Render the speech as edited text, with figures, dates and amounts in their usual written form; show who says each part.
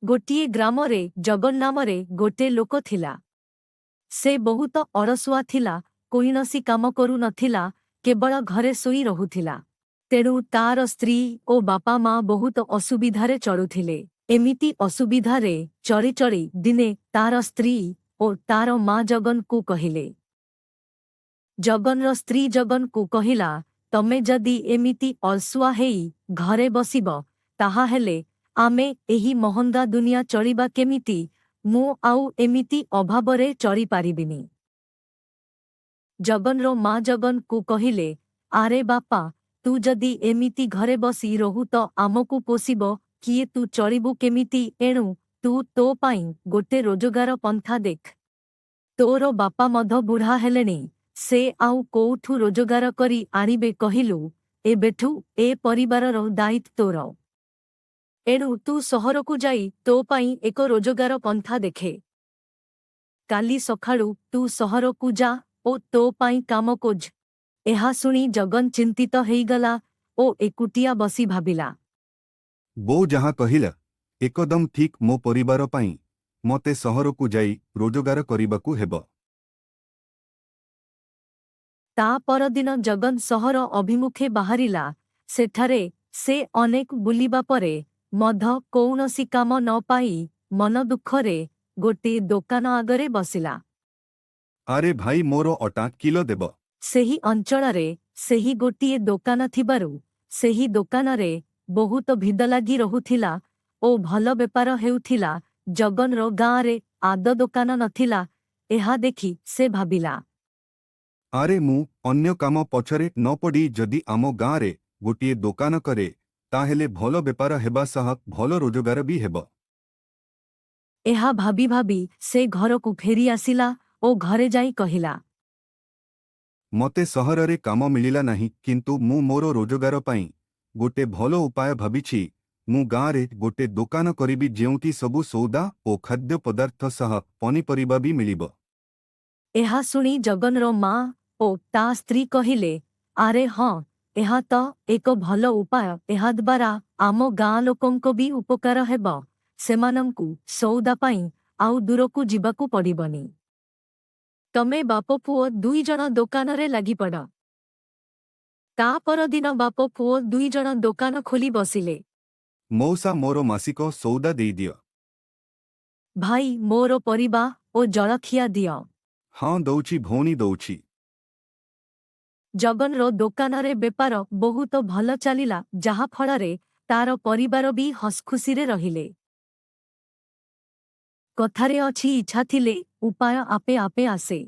Speaker 1: ଗୋଟିଏ ଗ୍ରାମରେ ଜଗନ୍ ନାମରେ ଗୋଟେ ଲୋକ ଥିଲା। ସେ ବହୁତ ଅଳସୁଆ ଥିଲା, କୌଣସି କାମ କରୁ ନଥିଲା, କେବଳ ଘରେ ଶୋଇ ରହୁଥିଲା। ତେଣୁ ତାର ସ୍ତ୍ରୀ ଓ ବାପା ମା ବହୁତ ଅସୁବିଧାରେ ଚଳୁଥିଲେ। ଏମିତି ଅସୁବିଧାରେ ଚଳି ଚଳି ଦିନେ ତାର ସ୍ତ୍ରୀ ଓ ତାର ମା ଜଗନ୍କୁ କହିଲେ। ଜଗନ୍ର ସ୍ତ୍ରୀ ଜଗନ୍କୁ କହିଲା, ତମେ ଯଦି ଏମିତି ଅଳସୁଆ ହେଇ ଘରେ ବସିବ, ତାହାହେଲେ ଆମେ ଏହି ମହଙ୍ଗା ଦୁନିଆ ଚଳିବା କେମିତି? ମୁଁ ଆଉ ଏମିତି ଅଭାବରେ ଚଳିପାରିବିନି। ଜଗନ୍ର ମା ଜଗନ୍କୁ କହିଲେ, ଆରେ ବାପା, ତୁ ଯଦି ଏମିତି ଘରେ ବସି ରହୁ ତ ଆମକୁ ପୋଷିବ କିଏ? ତୁ ଚଳିବୁ କେମିତି? ଏଣୁ ତୁ ତୋ ପାଇଁ ଗୋଟେ ରୋଜଗାର ପନ୍ଥା ଦେଖ। ତୋର ବାପା ମଧ ବୁଢ଼ା ହେଲେଣି, ସେ ଆଉ କୋଉଠୁ ରୋଜଗାର କରି ଆଣିବେ କହିଲୁ? ଏବେଠୁ ଏ ପରିବାରର ଦାୟିତ୍ୱ ତୋର। ଏଣୁ ତୁ ସହରକୁ ଯାଇ ତୋ ପାଇଁ ଏକ ରୋଜଗାର ପନ୍ଥା ଦେଖେ। କାଲି ସକାଳୁ ତୁ ସହରକୁ ଯା ଓ ତୋ ପାଇଁ କାମ ଖୋଜ। ଏହା ଶୁଣି ଜଗନ୍ ଚିନ୍ତିତ ହେଇଗଲା ଓ ଏକୁଟିଆ ବସି ଭାବିଲା।
Speaker 2: ବୋଉ ଯାହା କହିଲା ଏକଦମ ଠିକ୍। ମୋ ପରିବାର ପାଇଁ ମତେ ସହରକୁ ଯାଇ ରୋଜଗାର କରିବାକୁ ହେବ।
Speaker 1: ତା ପରଦିନ ଜଗନ୍ ସହର ଅଭିମୁଖେ ବାହାରିଲା। ସେଠାରେ ସେ ଅନେକ ବୁଲିବା ପରେ ମଧ୍ୟ କୌଣସି କାମ ନ ପାଇ ମନ ଦୁଃଖରେ ଗୋଟିଏ ଦୋକାନ ଆଗରେ ବସିଲା।
Speaker 2: ଆରେ ଭାଇ, ମୋର ଅଟା କିଲୋ ଦେବ।
Speaker 1: ସେହି ଅଞ୍ଚଳରେ ସେହି ଗୋଟିଏ ଦୋକାନ ଥିବାରୁ ସେହି ଦୋକାନରେ ବହୁତ ଭିଡ଼ ଲାଗି ରହୁଥିଲା ଓ ଭଲ ବେପାର ହେଉଥିଲା। ଜଗନ୍ର ଗାଁରେ ଆଦୌ ଦୋକାନ ନଥିଲା। ଏହା ଦେଖି ସେ ଭାବିଲା,
Speaker 2: ଆରେ, ମୁଁ ଅନ୍ୟ କାମ ପଛରେ ନ ପଡ଼ି ଯଦି ଆମ ଗାଁରେ ଗୋଟିଏ ଦୋକାନ କରେ, ତାହେଲେ ଭଲ ବେପାର ହେବା ସହ ଭଲ ରୋଜଗାର ବି ହେବ।
Speaker 1: ଏହା ଭାବି ଭାବି ସେ ଘରକୁ ଫେରି ଆସିଲା ଓ ଘରେ ଯାଇ କହିଲା,
Speaker 2: ମତେ ସହରରେ କାମ ମିଳିଲା ନାହିଁ, କିନ୍ତୁ ମୁଁ ମୋର ରୋଜଗାର ପାଇଁ ଗୋଟେ ଭଲ ଉପାୟ ଭାବିଛି। ମୁଁ ଗାଁରେ ଗୋଟେ ଦୋକାନ କରିବି, ଯେଉଁଠି ସବୁ ସଉଦା ଓ ଖାଦ୍ୟ ପଦାର୍ଥ ସହ ପନିପରିବା ବି ମିଳିବ।
Speaker 1: ଏହା ଶୁଣି ଜଗନ୍ର ମା ଓ ତା ସ୍ତ୍ରୀ କହିଲେ, ଆରେ ହଁ, ଏହା ତ ଏକ ଭଲ ଉପାୟ। ଏହାଦ୍ୱାରା ଆମ ଗାଁ ଲୋକଙ୍କ ବି ଉପକାର ହେବ। ସେମାନଙ୍କୁ ସଉଦା ପାଇଁ ଆଉ ଦୂରକୁ ଯିବାକୁ ପଡ଼ିବନି। ତମେ ବାପ ପୁଅ ଦୁଇଜଣ ଦୋକାନରେ ଲାଗିପଡ଼। ତା ପରଦିନ ବାପ ପୁଅ ଦୁଇଜଣ ଦୋକାନ ଖୋଲି ବସିଲେ।
Speaker 2: ମଉସା, ମୋର ମାସିକ ସଉଦା ଦେଇଦିଅ।
Speaker 1: ଭାଇ, ମୋର ପରିବା ଓ ଜଳଖିଆ ଦିଅ।
Speaker 2: ହଁ, ଦଉଛି ଭଉଣୀ, ଦଉଛି।
Speaker 1: ଜଗନ୍ର ଦୋକାନରେ ବେପାର ବହୁତ ଭଲ ଚାଲିଲା, ଯାହା ଫଳରେ ତାର ପରିବାର ବି ହସଖୁସିରେ ରହିଲେ। କଥାରେ ଅଛି, ଇଚ୍ଛା ଥିଲେ ଉପାୟ ଆପେ ଆପେ ଆସେ।